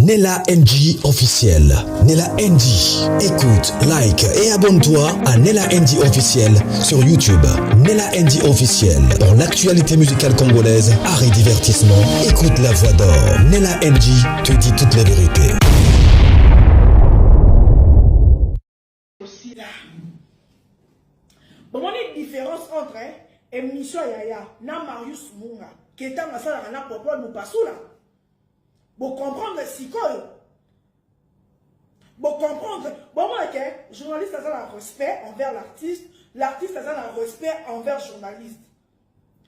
Nella NG officiel. Nella NG. Écoute, like et abonne-toi à Nella NG officiel sur YouTube. Nella NG officiel. Pour l'actualité musicale congolaise, art et divertissement, écoute la voix d'or. Nella NG te dit toute la vérité. bomoni différence entre émission ya yaya na Marius Munga ke ntango asalaka na Popol Mupasula. Bocomprendre sikoyo, bocomprendre, bomona ke journaliste aza na respect envers l'artiste, l'artiste aza na respect envers journaliste.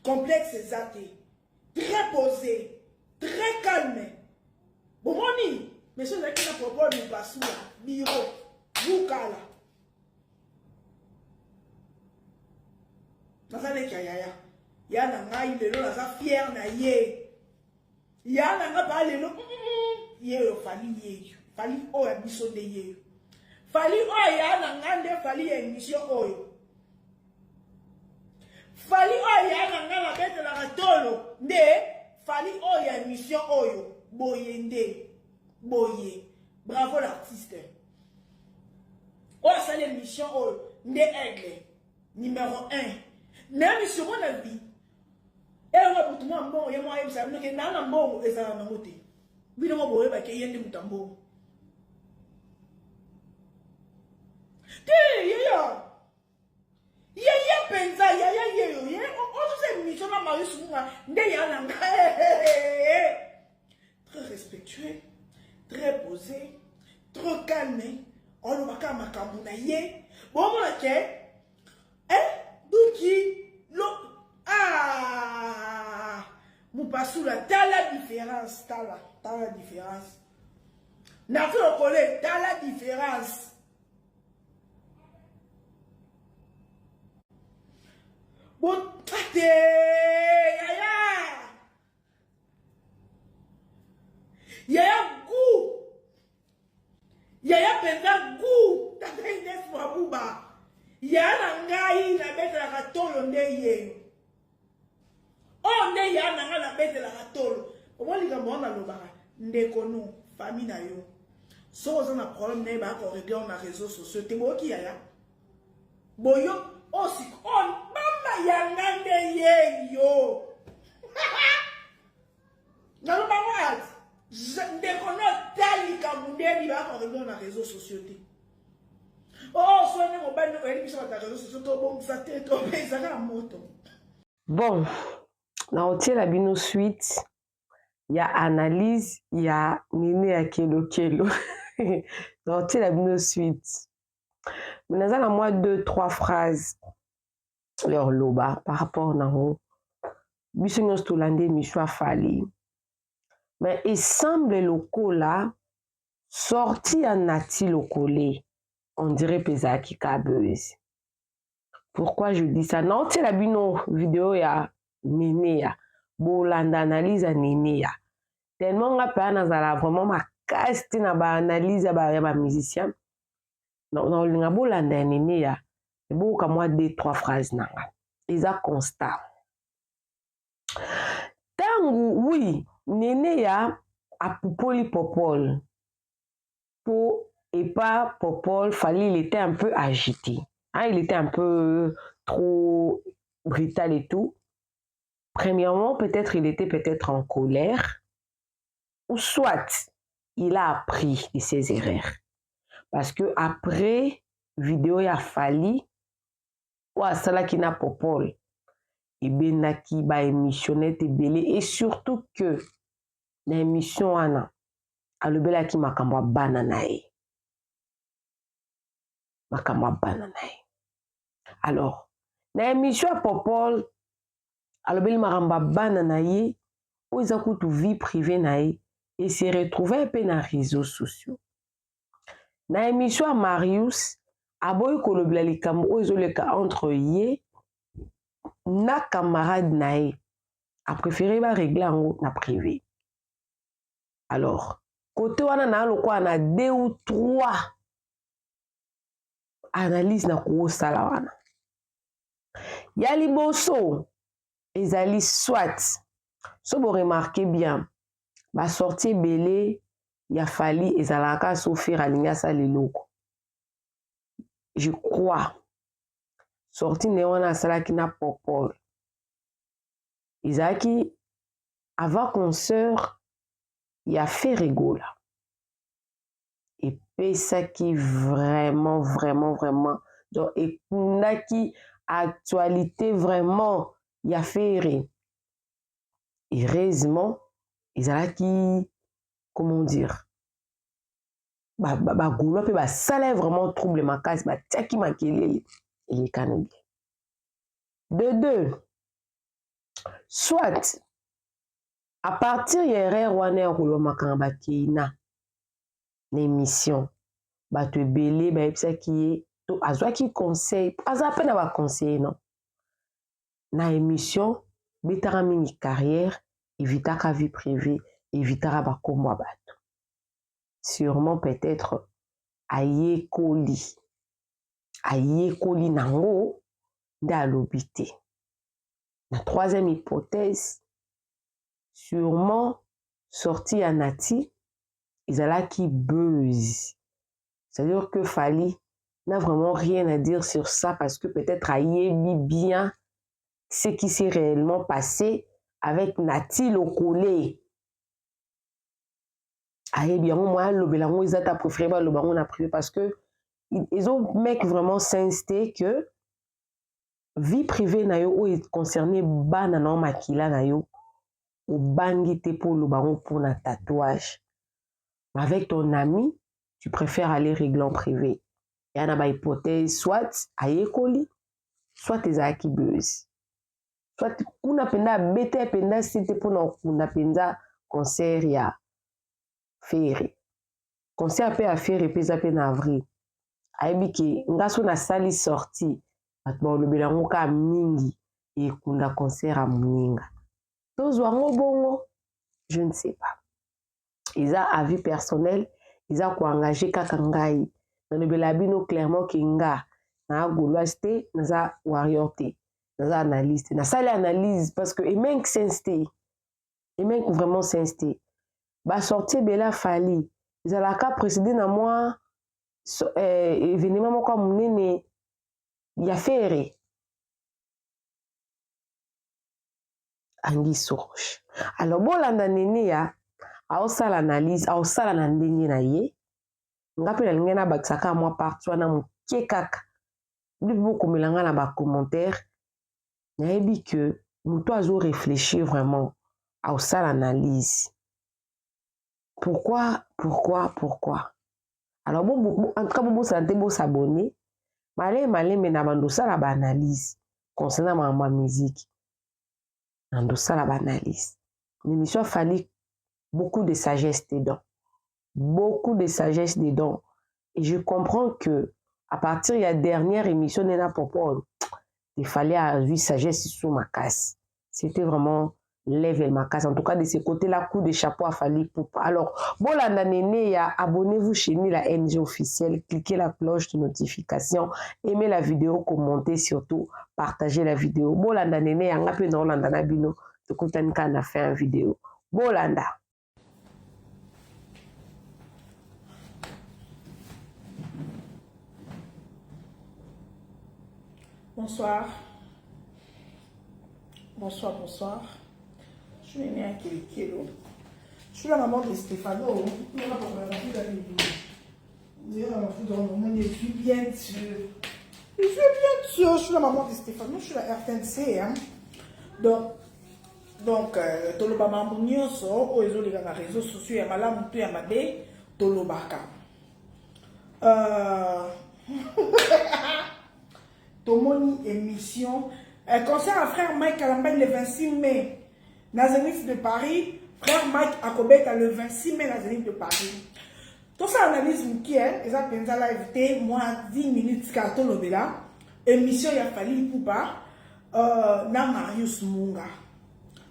Complexe eza te, très posé, très calme. Bomoni monsieur ezalaki na Popol Mupasula, biro bukala naza leki ya yaya ya na ngai. Lelo naza fier na ye, ya na nga baa lelo ye oyo Fally, yeyo Fally oyo ya biso nde yeyo Fally oyo ya na nga nde Fally ya émission oyo, Fally oyo ya na nga nabetelaka tolo nde Fally oyo ya émission oyo. Boye nde boye. Bravo l'artiste oyo asali émission oyo nde aigle numéro 1. Même sur na vie elongo butu mwa mbongo, ye mwa ayebisa bino ke naa na mbongo, ezala nango te. Bino mo boyebake ye nde moto ya mbongo te. Yeya yaya mpenza, yaya yeyo ye ozosa émission na Marius Munga nde ya na ngai. Très respectueux, très posé, trop calme. Olobaka makambo na ye, bomona ke duki lo ah Mupasula. Tala différence, tala, tala différence. Nafi Lokole, tala différence. Botate yaya, yaya gu, yaya mpenza gu. Tata Ines Mwabuba, ya na ngai nabetelaka tolo nde yeyo oyo nde ya na ngai nabetelaka tolo. Omoni likambo wana nalobaka, ndeko no famille na yo, soki oza na problème na ye, baya korégler na réseaux sociaux te. Boyoki yaya boyo oyo sikoyo mama yanga nde yeyo nalobango ati ndeko no ta likambo ndeni baya korégler na réseaux sociaux te. Oh, so nde mobali oyebi biso bato ya réseaux sociaux tobongisa te, topesaka na moto. Bon, naotiela bino suite ya analyse ya Nene ya Kelokelo. Naotiela bino suite, mais naza na mwa deux trois phrases ya oloba par rapport nango. Biso nyonso tolanda émission ya Fally, mais esemble lokola sortie ya Nati Lokole, on dirait mpe ezalaki ka buzz. Pourquoi je dis ça? Naotiela bino video ya Neneya, bolanda analyse ya Neneya. Tellement nga mpe nazala vraiment makasi te na baanalyse ya bamusicien, naolinga bolanda ya Neneya, boyoka mwa deux trois phrases na nga. Eza constat ntango wi Neneya apupoli Popol po epa Popol, Fally, il était un peu agité, hein, il était un peu trop brutal et tout. Premièrement, peut-être il était peut-être en colère, ou soit il a appris de ses erreurs, parce que après vidéo ya Fally oyo asalaki na Popol, ebendaki baémissionnette ebele, et surtout que na émission wana alobelaki makambo ya bana na ye, makambo ya bana na ye. Alors na émission ya Popol alobeli makambo ya bana na ye oyo eza kutu vie privée na ye, et se retrouve mpe na réseaux sociaux. Na émission ya Marius, aboyi kolobela likambo oyo ezoleka entre ye na camarade na ye, apréféré barégler yango na privé. Alors côté wana na lokola na deux ou trois analyse na kosala wana. Ya liboso ezali soit so boremarquer bien, basortie ebele. ya Fally ezalaka kaka so Ferre alingi asala eloko. Je crois sortie na ye wana asalaki na Popol ezalaki avant concert ya Ferre Gola. Epesaki vraiment vraiment vraiment donc ekundaki actualité vraiment ya Ferre. Heureusement ezalaki comment dire bagaulois mpe basala vraiment trouble makasi, batiaki makelele elekani bien. De deux, soit à partir ya erreur wana ya koloba makambo bakeina na émission, bato ebele bayebisaki ye to azwaki conseil, aza mpe na baconseiller non na émission, betaka mingi carrière, évitaka vie privée, évitaka bakombo ya bato. Sûrement peut-être ayekoli ayekoli nango nde alobi te. Na troisième hypothèse, sûrement sortie ya Nati ezalaki buzz, c'est-à-dire que Fally n'a vraiment rien à dire sur ça parce que peut-être ayebi bien ce qui s'est réellement passé avec Nati Lokole. Ayebi yango, mwa alobela yango eza ta préféré baloba yango na privé parce que ezo make vraiment sense te que vie privée na yo oyo concerne bana na yo, makila na yo, obangi te mpo oloba yango mpona tatouage, mais avec ton ami tu préfères aller régler en privé. Ya na bahypothèse, soit ayekoli, soit ezalaki buzz, soit kuna mpenza abeta mpenza si te mpona kokunda mpenza concert ya Ferre. Concert mpe ya Ferre mpe eza mpe na avril. Ayebi ke nga so nasali sortie, bato balobela yango kaka mingi, ekunda concert ya moninga. Tozwa yango bongo, je ne sais pas, eza avis personnel, eza koengage kaka ngai. Nalobela bino clairement ke nga naa gauloise te, naza warrior te, naza analyste. Nasali analyse parce que e make sense te, e make vraiment sense te. Basortie ebele a Fally ezalaka précédé na mwa événement moko ya monene ya Ferre. Anguille sous roche. Alors bolanda nene ya aosala analyse, aosala na ndenge na ye. Nga mpe nalingi nabakisaka mwa partie wana moke kaka. Bino bokomela nga na bacommentaire. Nayebi ke moto azo réfléchir vraiment, aosala analyse. Pourquoi, pourquoi, pourquoi? Alors bo, en tout cas bobosana te bosabonner. Malembe malembe na bando osala baanalyse concernant makambo ya musique, na ndosala baanalyse. L'émission a Fally, beaucoup de sagesse dedans, beaucoup de sagesse dedans. Et je comprends que à partir ya dernière émission nena Popol, il fallait azwi sagesse sous makasi. C'était vraiment level makasi. En tout cas, de ce côté là, coup de chapeau à Fally Ipupa. Alors bolanda nene ya, abonnez-vous chez nous, la NG officielle, cliquez la cloche de notification, aimez la vidéo, commentez, surtout partagez la vidéo. Bolanda nene ya, nga mpe na olanda na bino. Tokutani kaka na fin ya vidéo, bolanda. Bonsoir. Bonsoir, bonsoir. Je suis née à Kelikelo. Je suis la maman de Stéphano. Je suis bien sûr. Je suis bien sûr. Je suis la maman de Stéphano. Je suis la RTNC. Hein. Donc, toloba mambo nyonso oyo ezoleka na réseaux sociaux, ya malamu to ya mabe, tolobaka. Tomoni émission concert à frère Mike Kalambay le 26 mai na Zénith de Paris. Frère Mike akobeta le 26 mai na Zénith de Paris. Tosala analyse mokie, eza mpenza live te, mwa 10 minutes kaka. Tolobela émission ya Fally Ipupa na Marius Munga.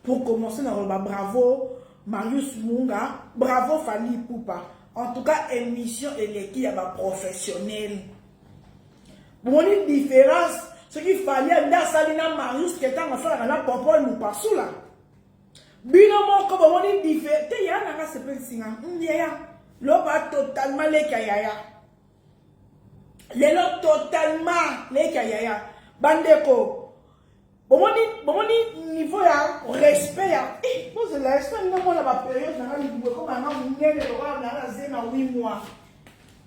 Pour commencer, nakoloba bravo Marius Munga, bravo Fally Ipupa. En tout cas, émission eleki ya baprofessionnel. Bomoni différence soki Fally nde asali na Marius ke ntango asalaka na Popol Mopasula. Bino moko bomoni te. Ya nanga sepelisinga yaya. Loba totalement leki ya yaya. Lelo totalement leki ya yaya. Bandeko, bomoni bomoni niveau ya respect ya eh, bozela respect nga mona ba période na nga libumu ekoma nga monene lokola na na zema 8 mois.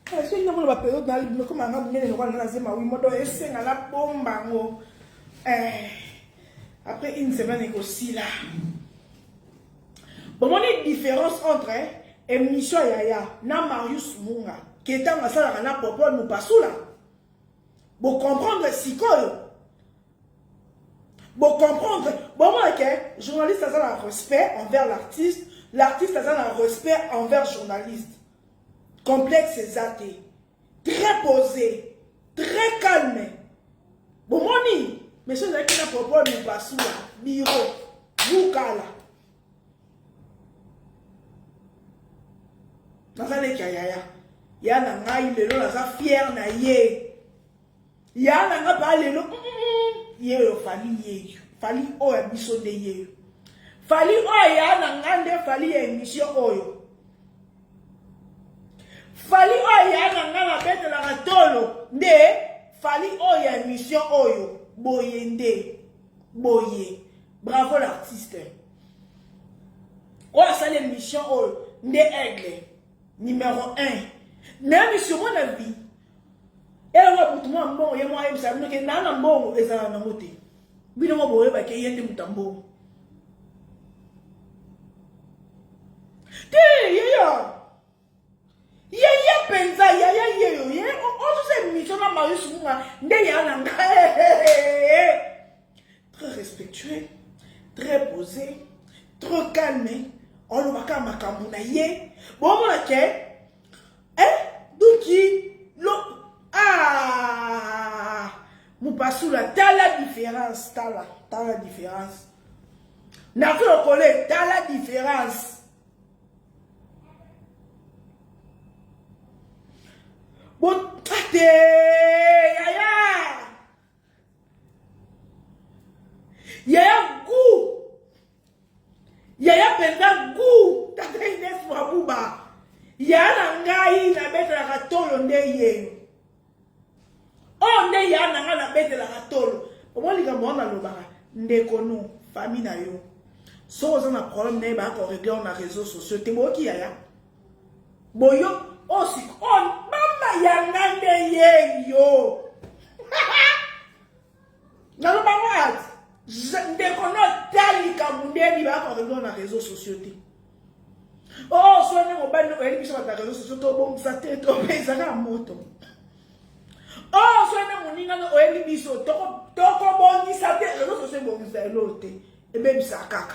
Soki nga mona ba période na libumu ekoma nga monene lokola na na zema 8 mois donc esenga na bomba yango. Eh, après une semaine ekosila. Bomoni différence entre émission ya yaya na Marius Munga ke ntango asalaka na Popol Mupasula. Bo comprendre sikoyo. Bo comprendre. Bomona ke journaliste aza na respect envers l'artiste, l'artiste aza na respect envers journaliste. Complexe eza te. Très posé, très calme. Bomoni, monsieur ezalaki na Popol Mupasula, bureau, bukala. Naza leki ya yaya. Ya na ngai lelo naza fier na ye. Ya na ngai pa lelo mm, mm, mm. ye oyo Fally ye yo. Fally oyo ya biso nde ye yo. Fally oyo ya na ngai nde Fally ya émission oyo. Fally oyo ya na ngai nabetelaka tolo nde Fally oyo ya émission oyo boye nde boye. Bravo l'artiste. Oyo asali émission oyo nde aigle numéro 1. Nayebi sûrement na vie. Eloko moto mwa mbongo ye mwa ayebisa bino ke naa na mbongo ezala nango te. Bino mwa boyeba ke ye nde moto ya mbongo. Te yeya. Yaya penza yaya yeyo ye ozosa émission na Marius Munga nde ya na ngai. Très respectueux, très posé, très calme. Olobaka makambo na ye. Bomona ke eh duki lo ah mupasula tala différence tala tala différence. Nazo lokole tala différence. Botate yaya yaya gout yaya mpenza gout tata Ines Mwabuba yaya na ngai nabetelaka tolo nde yeyo oyo nde yaya na ngai nabetelaka tolo omoni likambo wana nalobaka ndeko no famille na yo soki oza na problème na ye baya koregle na réseau sociaux te boyoki yaya boyo oyo siko oyo mama yanga nde yeyo naloba ngo ati ndeko no ta likambo ndeni baya koregle na réseau sociaux te oh so nde mobali oyebi biso bato ya réseau sociaux tobongisa te topesaka moto oh so nde moninga no oyebi biso tokobongisa te réseau sociaux ebongisa eloo te ebebisaka kaka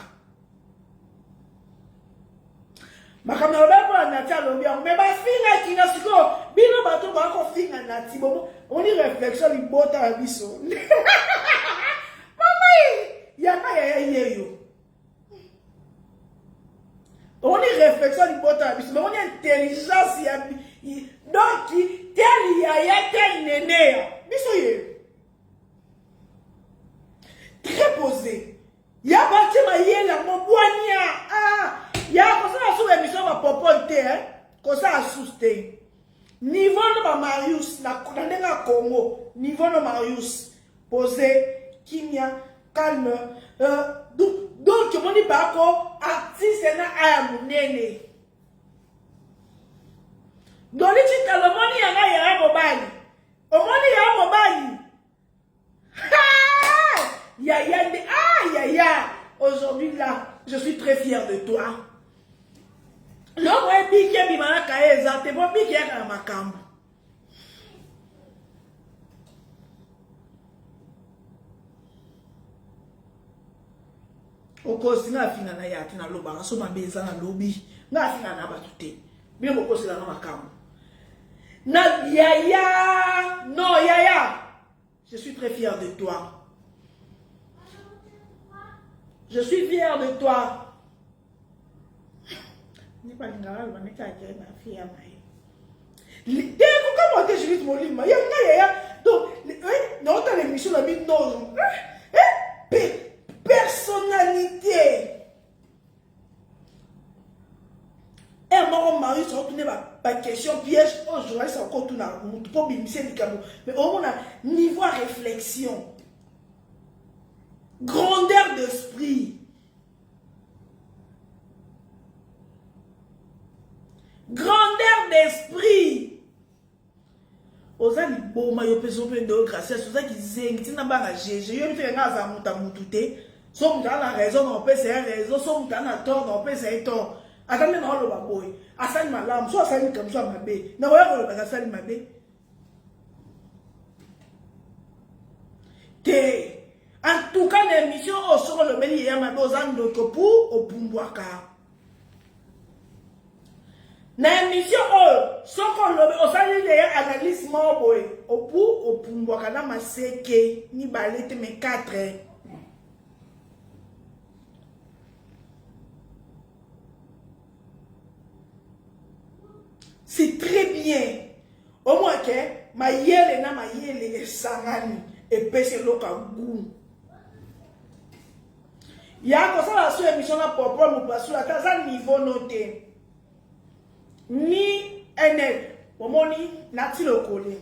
makambo nalobaki mpo na nati alobi yango me bafingaki na sikoyo bino bato baya kofinga nati bomo omoni réflexion libota ya biso mama yanga yaya yeyo omoni réflexion libota ya biso bomoni intelligence ya donc tel yaya tel neneya biso yeyo très posé ya batie mayele yango bwania ah, ya kosala susu émission bapopole te eh? kosala susu te niveau no bamarius na ndenge ya congo niveau no marius pose kimia calme euh, donc omoni bako artiste na aya monene doli citalo omoni yanga yaya mobali omoni yaya mobali Yaya nde ah yaya aujourd'hui là je suis très fier de toi loko ebiki ebima na kaye eza te po biki yaka na makambo okosi nga afinga na ya te nalobaka so mabe eza nalobi nga afinga na bato te bino bokoselanga makambo na yaya non yaya je suis très fier de toi je suis fier de toi nde balingaka aloba ndeti akei na fier na ye te kokamwa te judith molima ya ngai yaya donc naotala émission na bino personnalité. Heure moko Marius akotuna ba question piège oyo journaliste akotuna mutu mpo bimise likambo mais omona niveau ya réflexion grandeur d'esprit grandeur d'esprit oza liboma yo mpe so mpe nde gracias oza kizengi ntina banga gg yo mpe nga aza moto ya motu te so moto aza na raison na opesa ye raison so moto aza na tort na opesa ye tort ata nde naoloba boye asali malamu so asali likambo so ya mabe nakoya kolobaka asali mabe te en tout cas na émission oyo soki olobeli ye ya mabe oza ndoki opu opumbwaka na émission oyo soki olobi osali leye analyse moko boye opu opumbwaka na maseke mibale te me 4 c'est très bien omwa ke mayele na mayele esangani epesi eloko ya gout ya kosala so émission na popol mopasula ata aza niveau no te ni nl omoni nati lokole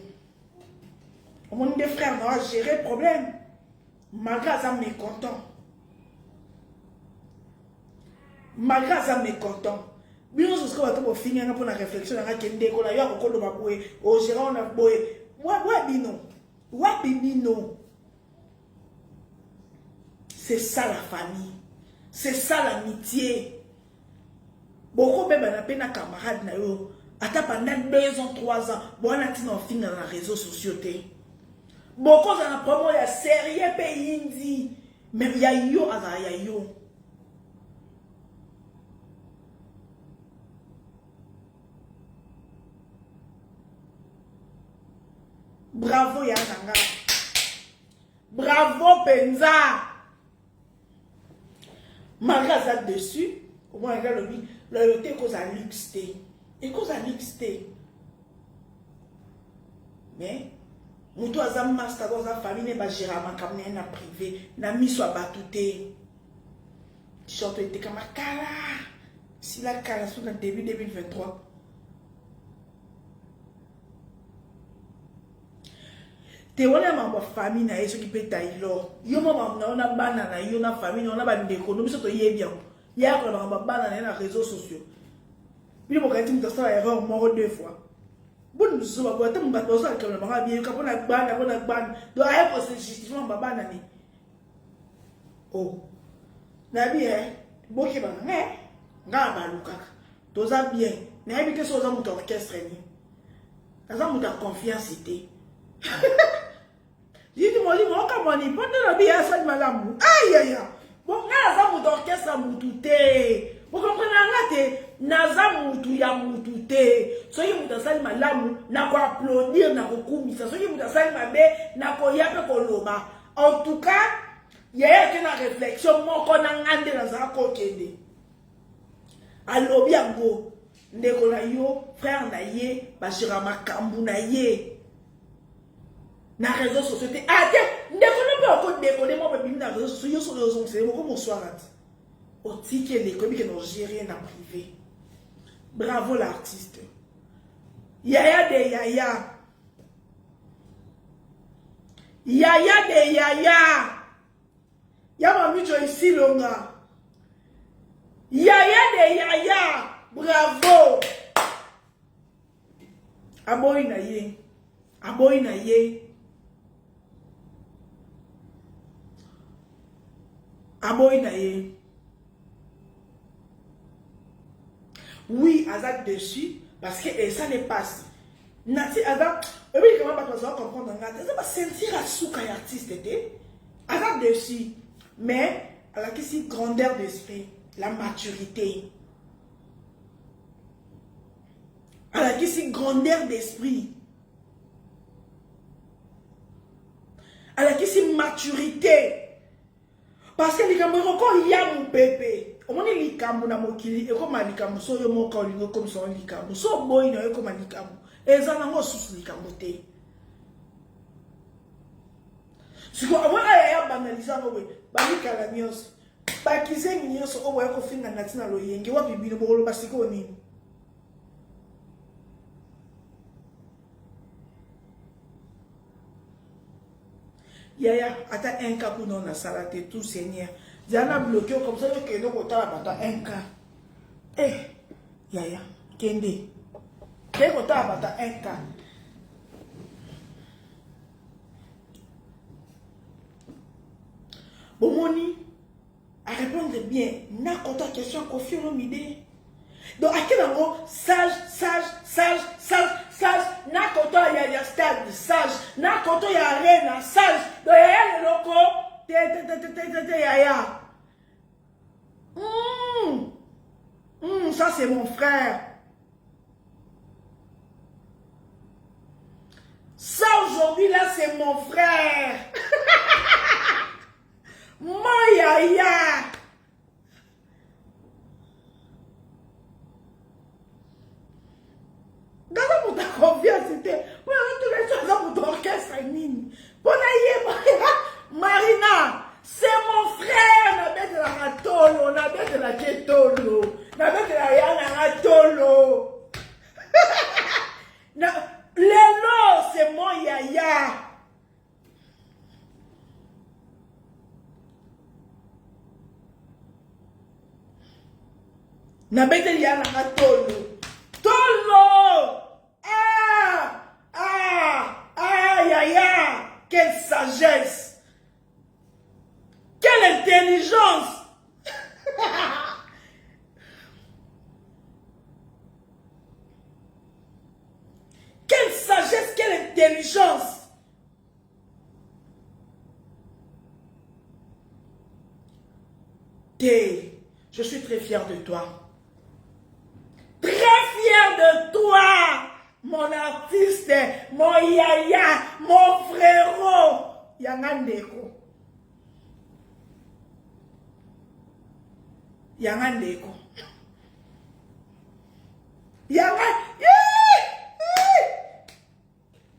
omoni nde frère na agere problème malgré aza mécontent malgré aza mécontent bino nyonso sikoyo bato bofingi nga mpo na réflexion na nga ke ndeko na yo akokoloba boye ogere wana boye wa bino wapi bino C'est ça la famille. C'est ça l'amitié. bokobebana mpe na camarade na yo ata pendant 2 ans 3 ans bwana ntina ofinga na réseaux sociaux te bokozala na problème ya sérieux mpe yindi mais ya yo azala ya yo bravo ya na nga bravo mpenza malgré aza dessus omona nde alobi loyauté ekozala luxe te ekozala luxe te mais moto aza master to aza famille ne bagera makambo na ye na privé na miso ya bato te t-shirt etekama kala sila kala so na début 2023 te wana ya makambo ya famille na ye soki mpe taylor yo mwa makambo na yo na bana na yo na famille na yo na bandeko no biso toyebi yango ye akola makambo ya bana na ye na réseau sociaux bino bokanisi moto asala erreur moko deux fois boni mosusu baboye ata bato bazosala likambo na bango abiyeyoka mpo na bana mpo na bana donc aye kose justifie makambo ya bana ne o oh. nayebi e bokeba na ngai ngai abalukaka toza bien nayebi te soki oza moto ya orchestre nini naza moto ya confiance te yidi molimo okamwani mpo nde lobi ye asali malamu ayaya bo ngai naza moto orchestre ya mutu te bokomprene yanga te naza mutu ya mutu te soki moto asali malamu nakoaplaudir nakokumisa soki moto asali mabe nakoya mpe koloba en tout cas yaya ake na réflexion moko na ngai nde nazala kokende alobi yango ndeko na yo frère na ye bagera makambo na ye na réseau sociaux te ate ah, ndeko no mpe okodekole mwa babimi na réseau sociaux yo soki ozongisele moko moswaka te otiki eleko ebike na ogere na privé bravo l'artiste yaya de yaya yaya de yaya ya mami joyce longa yaya de yaya bravo aboyi na ye aboyi na ye aboyi na ye oui aza dessus parce que esali mpasi nati aza oyebi kama bato bazala comprendre nga te aza basentir ya suka ya artiste te aza dessus mais alakisi grandeur d'esprit la maturité alakisi grandeur d'esprit alakisi maturité parce que likambo ekokoya mopepe omoni likambo na mokili ekoma likambo so yo moko olingi okomisa yango likambo so oboyi na yo ekoma likambo eza nango susu likambo te sikoyo omoni aya ya banalise yango boye bamikala nyonso bakizengi nyonso oyo boya kofinga na ntina loyenge wapi bino bokoloba sikoyo nini? Yaya ata un cas kuna nasala te tout seigneur. Zala na bloqué comme ça okende kotala bato ya un cas. Eh yaya kende. Kende kotala bato ya un cas. Bomoni a répondre bien na kota question Koffi Olomide donc ake nango sage sage sage sage sage na koto ya ya stade sage na koto ya arena sage donc yaya leloko te te te te te te yaya mm. Mm, ça c'est mon frère ça aujourd'hui là c'est mon frère Mon yaya. Naza moto ya confiance te. Mpo na tuna so aza moto orchestre nini. Mpo na yeba Marina, c'est mon frère nabetelaka tolo, nabetelaka ye tolo, nabetela ya nanga tolo. Na, lelo c'est mon yaya. Nabeteli ya nanga tolo tolo ah ah ah yaya quelle sagesse quelle intelligence quelle sagesse quelle intelligence Te, je suis très fier de toi. Très fier de toi, mon artiste, mon yaya, mon frérot. Yanga ndeko. Yanga ndeko. Yanga.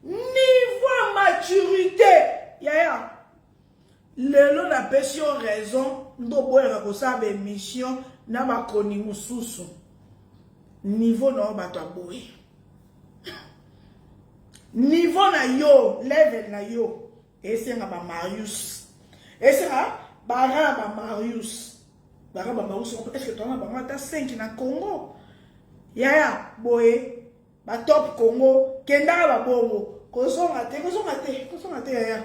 Niveau ya maturite yaya lelo napesi yo raison nde oboyaka kosala ba emission na bakoni mosusu niveau na yo bato ya boye niveau na yo level na yo esenga ba Marius esenga bara ba Marius bara ba Marius est ce que toza na bango ata 5 na Congo yaya boye Ba top Congo kendaka ba bongo kozonga te kozonga te kozonga te yaya.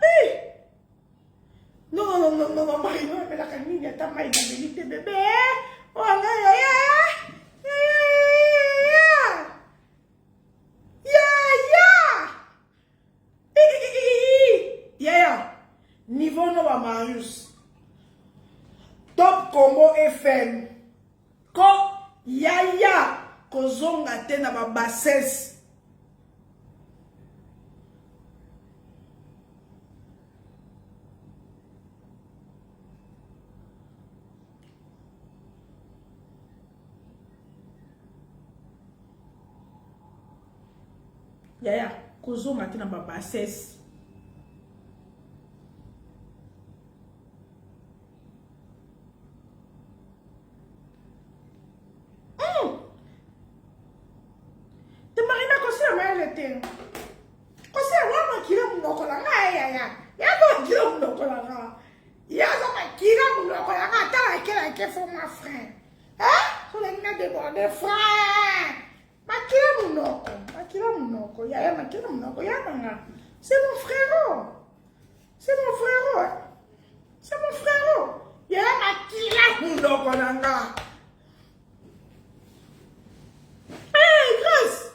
Hey! Non, non, non, non, non, Marino amelaka nini ata mai nameli te bebe oyo nga yaya yaya yaya Yaya, niveau no ba Marius. Top Congo FM. Ko yaya kozonga te na ba bassesse. Yaya, kozonga te na ba bassesse. Mm. Te marina kosila mayele te. Kosila wa makila munoko na nga yaya. Ya makila munoko na nga. Ya za makila munoko na nga tala kela ke fo ma frère. Hein? Solengi na débordé frère. Makila munoko, makila munoko, yaya makila munoko, ya nanga. C'est mon frérot. C'est mon frérot. Hein? C'est mon frérot. Yaya makila munoko nanga. Hey, Grace.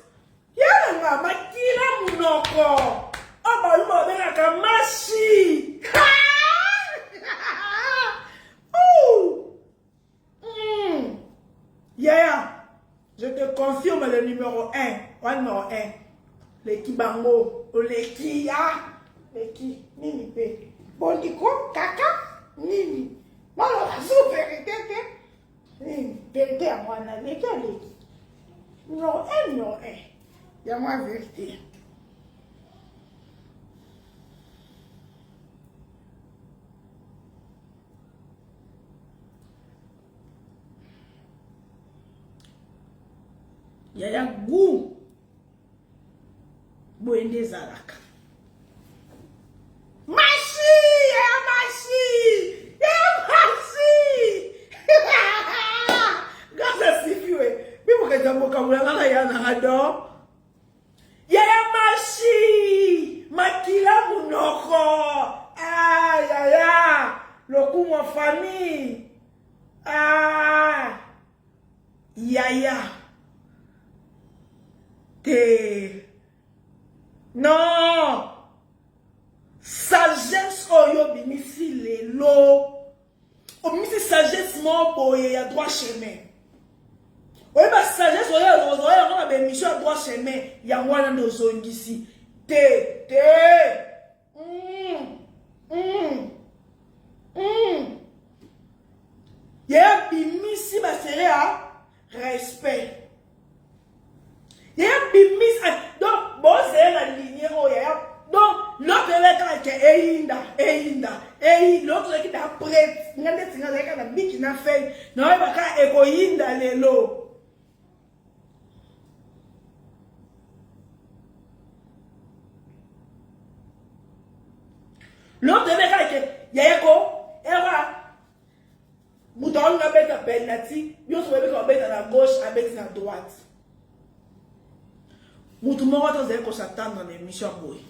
Ya nanga makila munoko. Oh, baluba babengaka mashi. Ouh. Mm. Yaya, je te confirme le numéro 1. Wa numéro 1. Leki bango, oleki ya. Leki nini pe. Bondiko kaka nini. Baloba zu verité te. Nini verité ya mwana leki aleki. Numéro 1 numéro 1. Ya mwa verité. Yaya gout. Boye nde ezalaka. Mashi! Yaya mashi! Yaya mashi! Grâce asifiwe. Bimokeza mokamula nga na ya na do. Yaya mashi! Makila munoko. Ah yaya! Lokumu ya famille. Ah! Yaya. Te. Non! Sagesse oyo obimisi lelo. Obimisi sagesse moko boye ya droit chemin. Oyeba sagesse oyo ozwa yango na ba émission ya droit chemin, yango wana nde ozongisi. Te, te. Mm. Mm. Mm. Ye abimisi basere ya respect. Ye abimisi donc bozele na ligne oyo ya donc l'autre eleki kaka ke eyinda eyinda eyi l'autre eleki da prête nga ndeti nga azalaki na biki na feuille naoyeba kaka ekoyinda lelo. L'autre eleki kaka ke yaya ko era moto aolinga abeta penalty nyonso boyebi ko abeta na gauche abeti na droite moto moko ata ozali kosatendre na émission ya boye.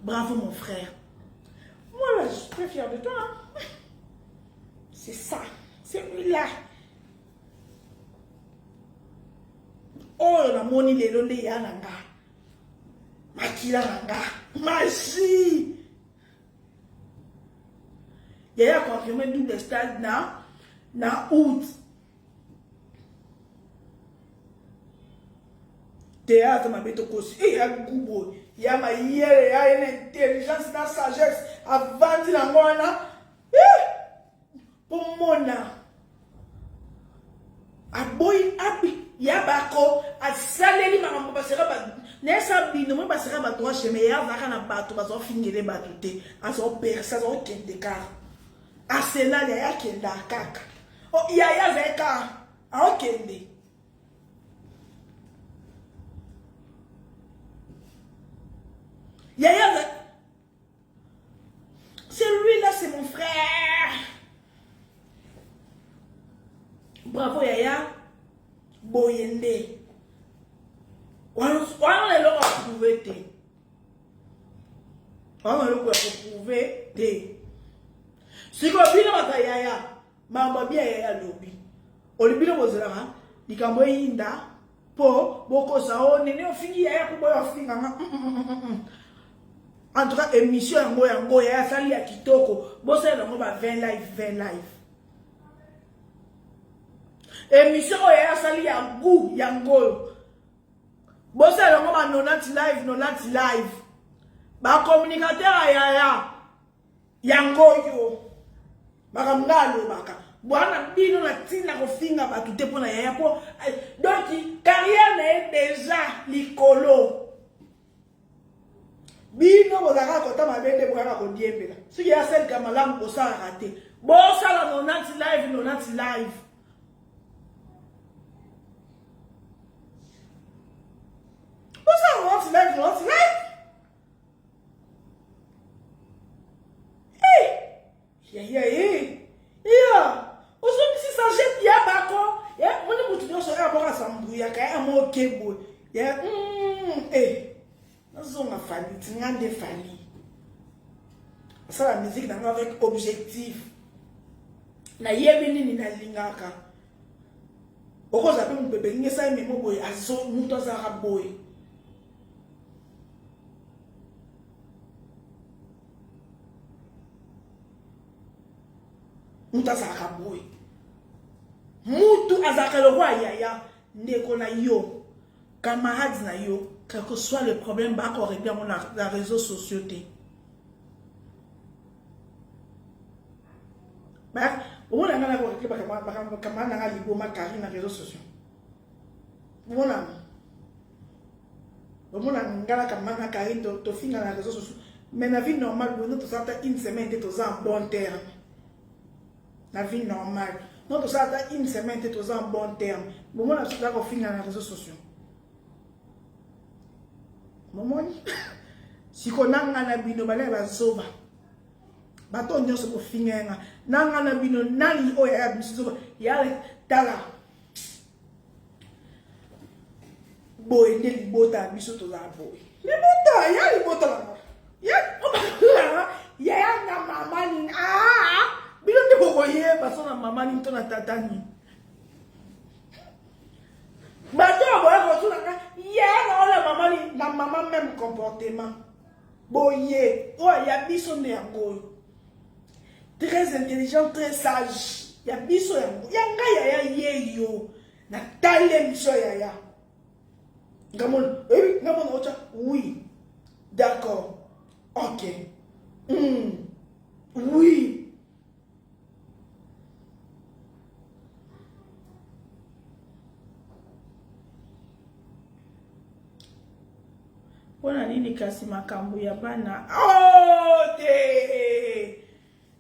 Bravo mon frère, moi là je suis très fier de toi hein? C'est ça, c'est lui là oyo namoni lelo nde ya na nga makila na nga magie. Yaya confirmé double stade na na août. Théâtre mabe tokosi e ya gubo ya mayele ya ye na intelligence na sagesse avandi nango wana mpo mona aboyi abi ya bako asaleli makambo baseka ba nayesa bino moi baseka ba droit chemin ye azalaka na bato bazofingele bato te azoperse azokende kaka arsenal yaya akenda kaka oh, yaya azali kaka aokende yaya. Celui-là, c'est mon frère. Bravo, Yaya. Boyende. Wana eloko ya prouve te. Wana eloko ya koprouve te. Sikoyo bino bato ya Yaya, makambo ya bia Yaya alobi. Oli bino bozelaka likambo eyinda po bokosa o oh, nene ofingi yaya po boyo afinga nga. En tout cas émission yango yango yaya asali ya kitoko, bosalela yango ba 20 live 20 live. Émission oyo yaya asali ya goût yango oyo bosalela yango ba 90 live 90 live. Ba communicateur ya yaya yango oyo makambo nga alobaka bwana bino na ntina kofinga bato te mpo na yaya mpo donc carrière na ye deja likolo. Bino bozalaka kota mabe nde boyaka kodiembela soki ya selka malamu bosalaka te bosala 90 live 90 live. Bosala 90 live 90 live. Hey! Ya ya eh. Ya. Ozongisi sagesse ya bako. Ya moni mutu nyonso ya boko asambuyaka ya mo keboye. Ya eh. Nazonga Fally, tinga nde Fally. Asala musique na avec objectif. Nayebi nini nalingaka. Okozala mpe mopepe ngi esali memo boye azo mutu azalaka boye. Mutu azalaka boye. Mutu azalaka lokola yaya ndeko na yo, camarade na yo, quel que soit le problème bako régler yango na réseaux sociaux te. Ba omona nga na ko régler ba camarade na nga liboma Karine na réseaux sociaux. Omona omona nga na camarade na Karine tofinga na réseaux sociaux. Mais na vie normale boye tosala ata une semaine te toza en bon terme. Na vie normale. Non tosala ata une semaine te toza en bon terme. Bomona biso toza kofinga na réseaux sociaux. Momoni siko na nga na bino bale bazoba bato nyonso bofinga nga na nga na bino nani oyo ya biso zoba ya tala boye nde libota ya biso tozala boye libota ya libota na ya yaya na mama nini ah, bino nde bokoyeba so na mama nini to na tata nini bato oyo boya kotuna nga yaya na oyo mama nini na mama meme comportement boye oyo ya biso nde yango oyo très intelligent très sage ya biso yango ya ngai yaya ye yo natali emission yaya ngamona oyebi ngamona otya oui d'accord ok mm. oui mpo na nini kasi makambo ya bana oh, te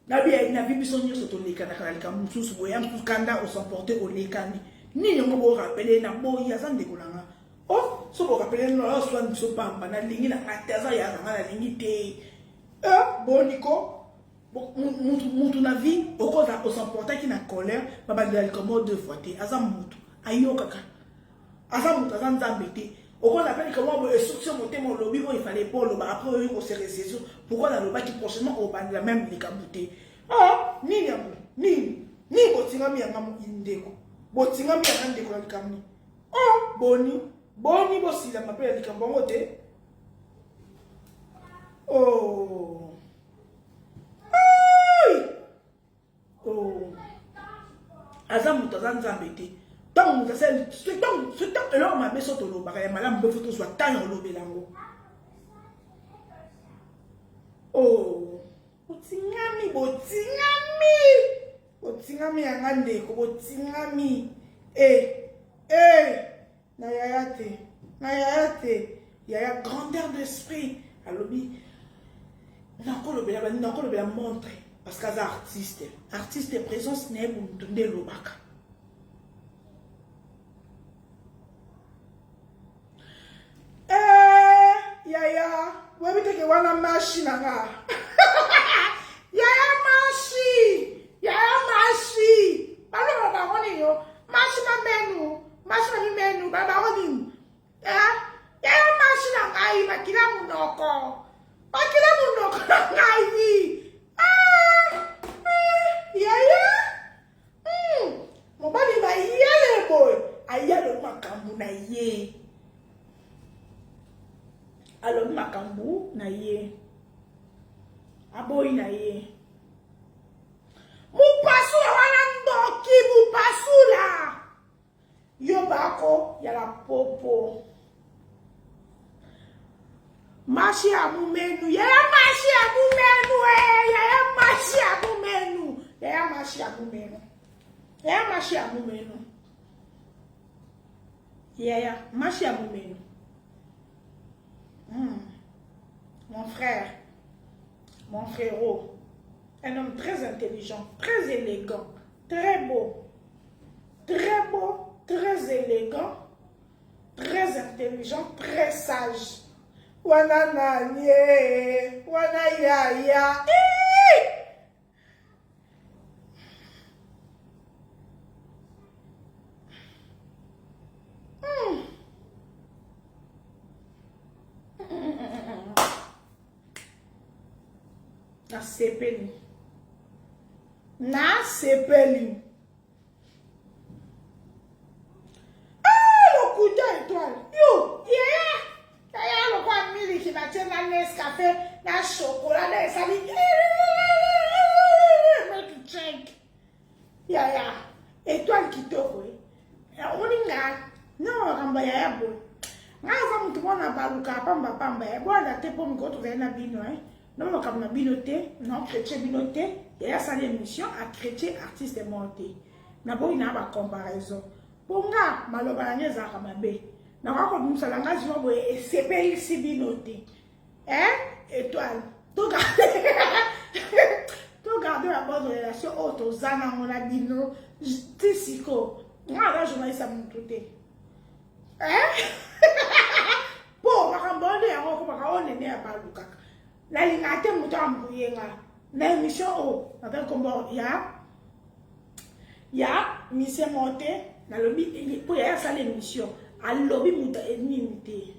nabi na vie biso nyonso tolekanaka na likambo mosusu boya mosusu kanda osemporte olekani nini yango borapele na boyi aza ndeko na nga o oh, so borapele nino oswani biso pamba nalingi na nga te aza ya na nga nalingi te eh, boniko mutu mutu na vie okoza osemportaki na colère babandela likambo deux fois te aza mutu ayokaka aza mutu aza nzambe te okoza mpe likambo boye esuki yo motema olobi oyo ifale mpo oloba après oyoki kose ressaisir pourquoi nalobaki prochainement obandela meme likambo te ah nini yango nini nini botingami yanga ndeko botingami yanga ndeko na likambo nini oh boni boni bosilama mpe ya likambo yango te oh Oh. Aza moto aza nzambe te. Ntango moto asali ntango eloko mabe so tolobaka ya malamu mpe fo tozwa ntango ya kolobela yango. Oh. Botingami, botingami. Botingami yanga ndeko, botingami. Eh, eh. Na yaya te. Na yaya te. Yaya grandeur d'esprit. Alobi nakolobela bani nakolobela montre parce que aza artiste. Artiste présence na ye mutu nde elobaka. Eh, yaya, oyebi te ke wana mashi na nga. Yaya mashi, yaya mashi. Balobaka bango nini yo? Mashi mamenu. Mashi na mimenu ba bango nini? Eh? Eh mashi na ngai makila munoko. Makila munoko na ngai. Ah! Ah! Yaya. Hmm. Mobali mayele boye. Ayalo makambo na ye. Alobi makambo na ye. Aboyi na ye. Mupasula wana ndoki mupasula. Yo bako ya la popo. Mashi ya mumenu. Yaya mashi ya mumenu eh. Yaya mashi ya mumenu. Yaya mashi ya mumenu. Yaya mashi ya mumenu. Yaya mashi ya mumenu. Mm. Mon frère. Mon frérot. Un homme très intelligent, très élégant, très beau. Très beau, très élégant, très intelligent, très sage. Wana nani eh, wana yaya eh! Hmm. Nasepeli. Nasepeli. Ah, lokuta étoile. Yo, yeah. Yaya lokwa miliki batie na Nescafe na chocolat na esali milk drink. Yaya, étoile kitoko eh. Omoni nga non makambo ya yaya boye. Nga aza moto mwana baluka pamba pamba eh. Bwana te mpo mikolo tozali na bino eh. Non makambo na bino te, non chrétien bino te. Yaya asali émission a chrétien artiste moko te. Naboyi na ba comparaison. Mpo nga maloba na nga ezalaka mabe. Nakoka kobimisa langage moko boye esepelisi bino te. Eh? Étoile. To to garder la bonne relation oyo toza nango na bino ti sikoyo. Nga aza journaliste ya motu te. Eh? Po makambo wana yango yango akomaka oyo nene ya balukaka. Nalingaka te moto ambuye nga na émission oyo natangi nkombo ya ya mise moko te nalobi mpo yaya asala émission alobi moto nini te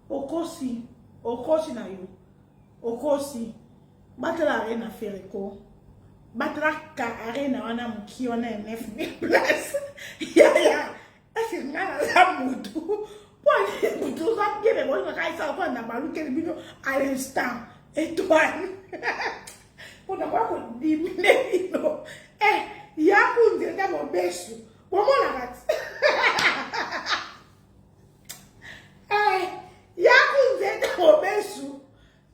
okosi okosi na yo okosi batala arena fereko batala ka arena wana mokie wana ya 9000 place yaya ese nga naza mutu mpo mutu oza bien me bolingaka esala mpo na balukeli bino à l'instant étoile mpo nakoya kodimine bino eh ya kunzeta mobesu bomonaka ti eh ya kunzeta mobesu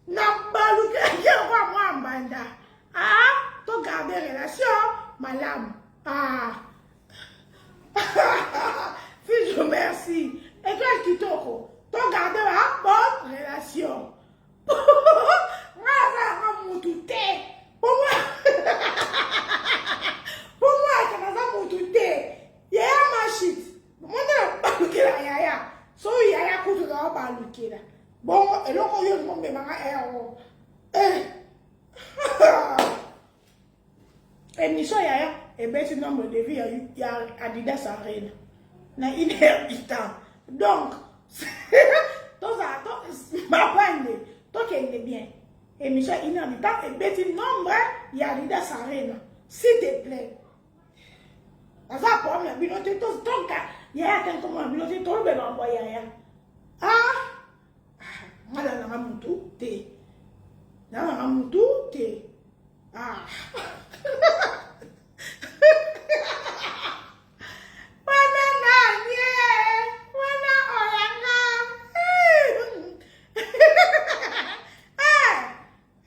na balukaki yango ya mwa mbanda ah to garder relation malamu ah fijo merci étoile kitoko to garder ba bonne relation nga azalaka mutu te po mwa naza mutu te yaya mashit mona balukela yaya so yaya kutu na balukela bongo eloko oyo olingo omemanga yango eh. émission yaya ebeti nombre de vie ya, ya adidas arena na une heure du temps donc tozala to mabande tokende bien émission ya une heure du temps ebeti nombre ya adidas arena s'il te plaît naza problème na bino te toka yaya te nkombo na bino te tolobela mbwa yaya ah nga na nanga mutu te na nanga mutu te ah wana nani wana oyanga eh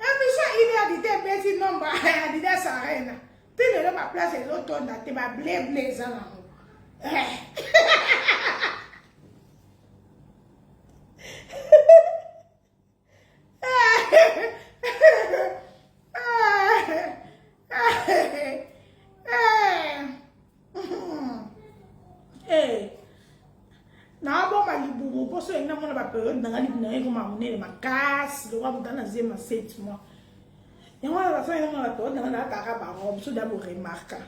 Emission une heure du temps ebeti nombre ya Adidas Arena. Ti lelo ba place ezotonda te ba ble ble eza nango. Eh. Eh. naaboma libumu mpo soki namona baperiode nanga libumu nanga ekoma monene makasi lokola moto ana zema 7 mois yango wana basali namona baperiode nanga nalataka barobe so da boremarka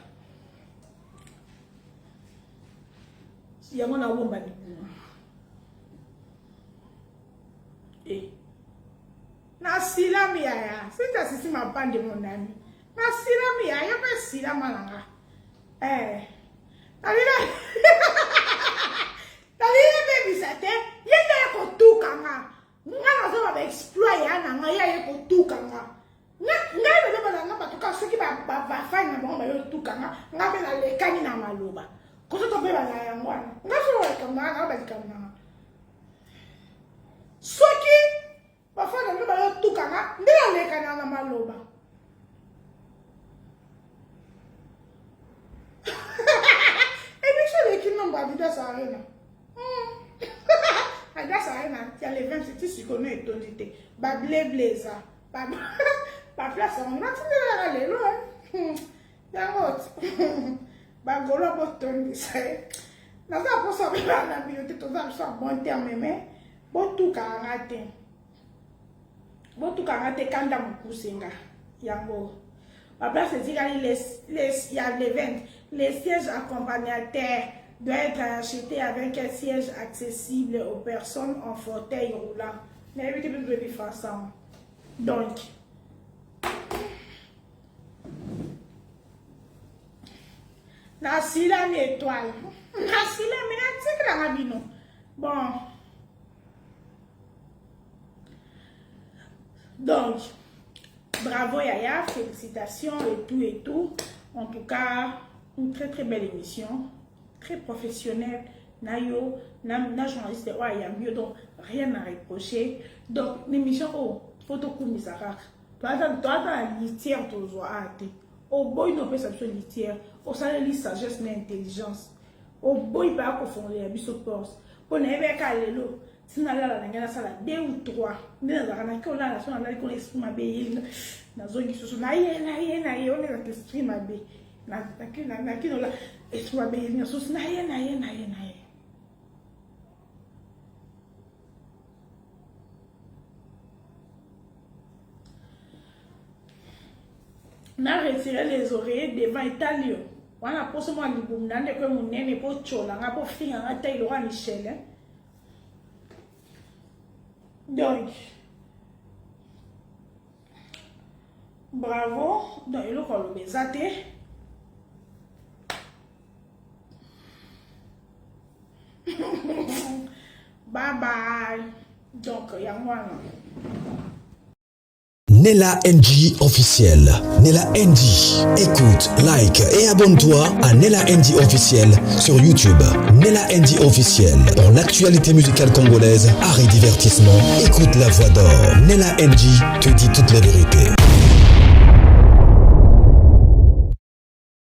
yango naobomba libumu e nasilami yaya siti asisi mapande monami nasilami yaya mpe silama na nga Eh. Nalinga nalingi ebebisa te ye nde aye kotuka nga nga nazoba baexploit ya na nga ye aye kotuka nga ngai nazoba na nga bato kaka soki bafani na bango bayotuka nga nga mpe nalekani na maloba koto tobeba na yango wana nga soki balikambo na nga nga balikambo na nga soki Bafana nde bayotuka nga nde nalekana na maloba. Emission eleki nombre Adidas Arena. Hmm. Adidas Arena ya le 27 ti sikoyo etondi te. Ba ble ble eza. Ba ba place yango natindelaka lelo. Hmm. Yango bagolo botondisa ye. Naza mposa bana na bino te toza biso ya bon terme mais botukaka nga te botukaka nga te kanda mokuse nga yango baplace etikali les, les, ya le 20 les sièges accompagnateurs doit être acheté avec un siège accessible aux personnes en fauteuil roulant nayebi te mpe toyebi français donc nasilami étoile nasilami natikelanga bino bon donc bravo yaya félicitations et tout et tout en tout cas une très très belle émission très professionnelle na yo na, na journaliste oyo ayambi yo donc rien à reprocher donc l'émission oyo fo tokumisa kaka toata na litière tozwa a te oboyi na opesa biso litière osaleli sagesse na intelligence oboyi mpe akofongolela biso porte mpo nayebi kaka lelo ti nalala na ngai nasala deux ou trois nde nazalaka nake olala so nalali kona esprit mabe eyeli nazongi susu naye naye naye wana ezalaka esprit mabe nakinola esprit mabe eyeli na susu naye naye naye naye. Na retirer les oreillers devant etali yo. Wana poso mwa libumu na ndeko munene po tchola nga po finga nga taille lokola Michelin. Donc bravo, donc eloko aloba eza te. Bye bye. Donc yango wana. Nella NG officiel. Nella NG. Écoute, like et abonne-toi à Nella NG officiel sur YouTube. Nella NG officiel. Pour l'actualité musicale congolaise, art et divertissement, écoute la voix d'or. Nella NG te dit toute la vérité.